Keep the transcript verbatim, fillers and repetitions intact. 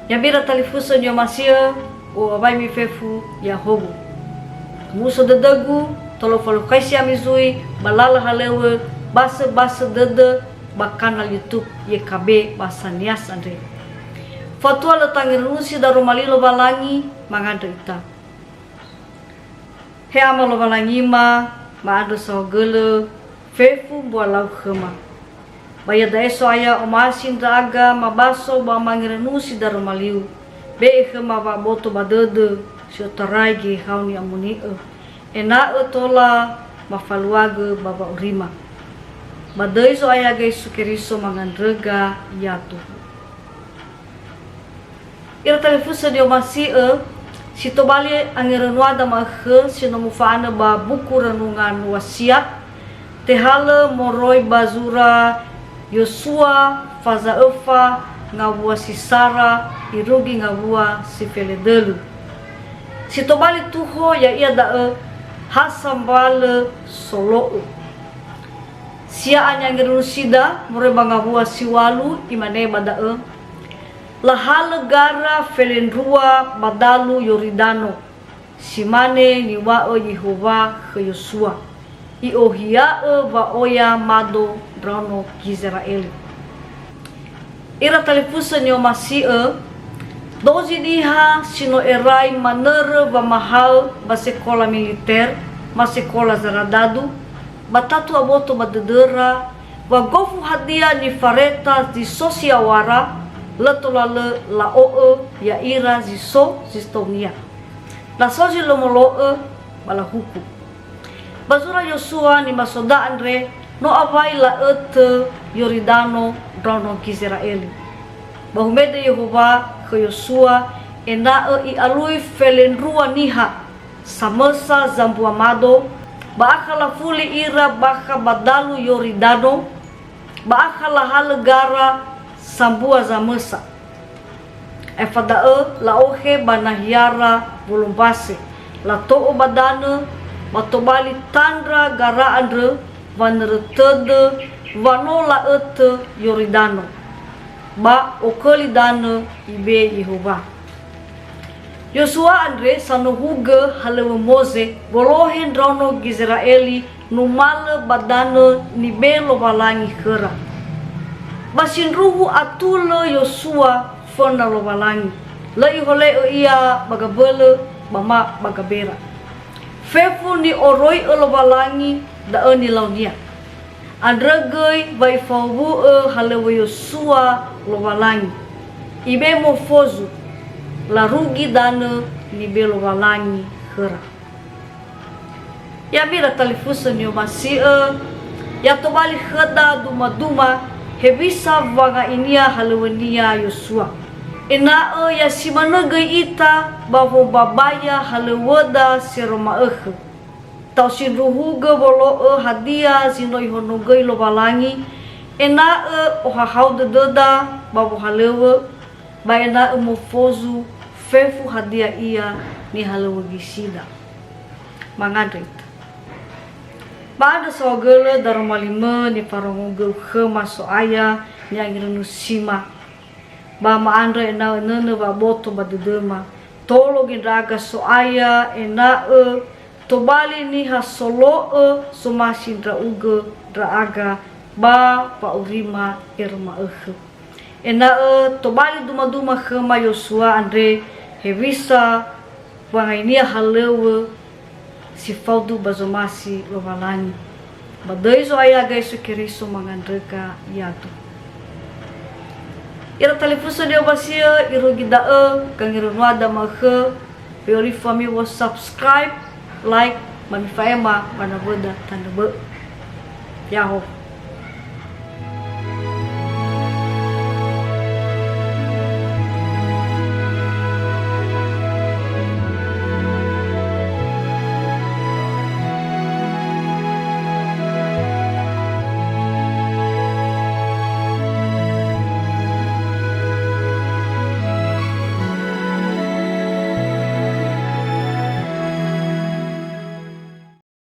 Ya'ami ira talifusö ni'omasi'ö, u'awaimi fefu ya'ahowu. Muso dödögu, tolo falukhaisi ami zui ba lala halöŵö basöbasö dödö ba kanal YouTube Y K B Bahasa Nias andre. Fatua lö tangerenusi daroma li Lowalangi, mangandrö ita. He Ama Lowalangima, ma'andrö saohagölö fefu mbua lau khöma. Ba iada'e So'aya omasi ndra'aga mabaso ba mangerenusi daroma liu, be'e khöma wa'aboto ba dödö si otarai Geheha-U ni'amoni'ö, ena'ö tola mafaluagö ba wa'aurima. Ba döi Zo'aya Yesu Keriso mangandröga, ya'ahowu. Ira talifusö ni'omasi'ö, si tobali angerönuada ma'ökhö si no mufa'anö ba buku Renungan Wasiat, tehalö moroi ba zura Yosua faza öfa ngawua si sara irugi ngawua si feledölö. Si tobali tuho ya'ia da'ö ha sambalö solo'ö. Sia'a ni'angerönusida moroi ba ngawua si ŵalu, imane ba da'ö, Lahalö gara felendrua ba dalu Yoridano, si mane niŵa'ö Yehowa khö Yosua, i'ohia'ö wa'oya mado ndraono Gizera'eli. Ira talifusö ni'omasi'ö, dozi niha si no erai manörö wamahaö ba sekola militer, ma sekola zaradadu, ba tatu aboto ba dödöra, wa gofu hadia nifareta zi so si ya'oara, lö tola lö la'o'ö ya'ira zi so zi tounia. Na so zi lö molo'ö, ba lahuku. Ba zura Yosua nimasoda andre, no awai la'ötö Yoridano ndraono Gizera'eli. Ba humede Yehowa khö Yosua ena'ö i'alui felendrua niha, samösa zambua mado, ba akha lafuli ira bakha ba dalu Yoridano, ba akha lahalö gara sambua zamösa. Aefa da'ö la'ohe ba nahiara wolombase, lato'ö ba danö, ba tobali tandra gara andrö wanörö tödö wa no la'ötö Yoridano, ba oköli danö ibe'e Yehowa. Yosua andre sanohugö halöŵö Moze wolohe ndraono Gizera'eli numalö ba danö nibe'e Lowalangi khöra. Ba sindruhu atulö Yosua föna Lowalangi, lö ihole'ö ia ba gabölö ba ma ba gabera. Fefu ni'oroi'ö Lowalangi da'ö nilaunia. Andrö göi wa ifawu'ö halöŵö Yosua Lowalangi. Ibe'e mofozu, larugi danö nibe'e Lowalangi khöra. Ya'ami ira talifusö ni'omasi'ö, ya tobali khöda dumaduma hewisa wanga'inia halöŵönia Yosua. Ena'ö ya si manö göi ita ba wombambaya halöŵöda si ero ma'ökhö. Ta'osindruhugö wolo'ö hadia zi no Ihonogöi Lowalangi, ena'ö ohahau dödöda ba wohalöŵö, ba ena'ö mofozu fefu hadia ia nihalöŵögisida. Mangandrö ita. Ba andrö saohagölö daroma limö nifarongogöu khöma So'aya ni'angerönusima. Ba ma'andrö ena'ö önönö wa'aboto ba dödöma. Tolo göi ndra'aga So'aya ena'ö tobali niha solo'ö zomasi ndra'ugö ndra'aga ba wa'aurima ero ma'ökhö. Ena'ö tobali dumaduma khöma Yosua andre hewisa wangainia halöŵö si faudu ba zomasi Lowalangi. Ba döi Zo'aya Yesu Keriso mangandröga, ya'ahowu. Ira talifusö ni'omasi'ö, irugi da'ö gangerönuada ma'ökhö, we'orifu ami wo subscribe, like, ba mifa'ema ba nawöda tanö bö'ö. Ya'ahowu.